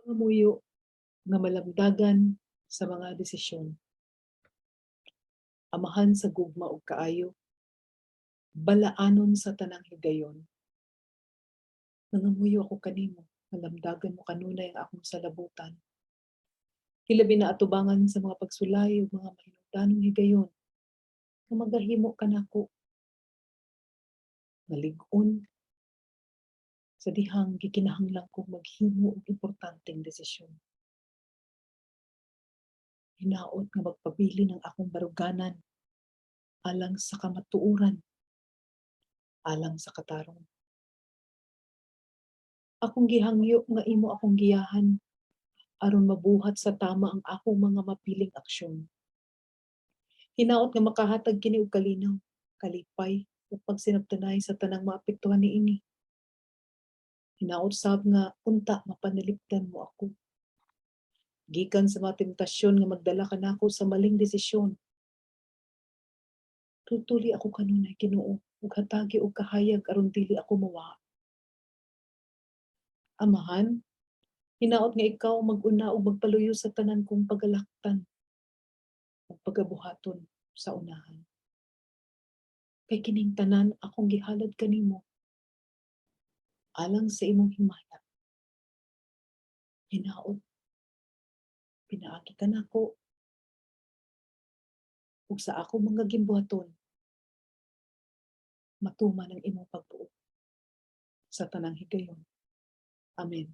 Pangamuyo nga malamdagan sa mga desisyon. Amahan sa gugma ug kaayo, balaanon sa tanang higayon. Nangamuyo ako kanimo, malamdagan mo kanunay ang akong salabutan. Hilabi na atubangan sa mga pagsulay ug mga mahinungdanong higayon nga magahimo kanako nga lig-on sa dihang gikinahanglan kong maghimo og importanteng desisyon. Hinaot nga magpabilin ang akong baruganan alang sa kamatuoran, alang sa katarong. Akong gihangyo nga imo akong giyahan aron mabuhat sa tama ang akong mga mapiling aksyon. Hinaot nga makahatag kini og kalinaw, kalipay ug pagsinabtanay sa tanang maapektuhan niini. Hinaot sab nga unta mapanalipdan mo ako gikan sa mga temptasyon nga magdala kanako sa maling desisyon. Tultuli ako kanunay, Ginoo, ug hatagi og kahayag aron dili ako mawa. Amahan, hinaot nga ikaw mag-una ug magpaluyo sa tanan kong pagalaktan ug pagabuhaton sa unahan. Kay kining tanan akong gihalad kanimo alang sa imong himaya. Hinaot pinaagi kanako ug sa akong mga gimbuhaton matuman ang imong pagbuot sa tanang higayon. Amen.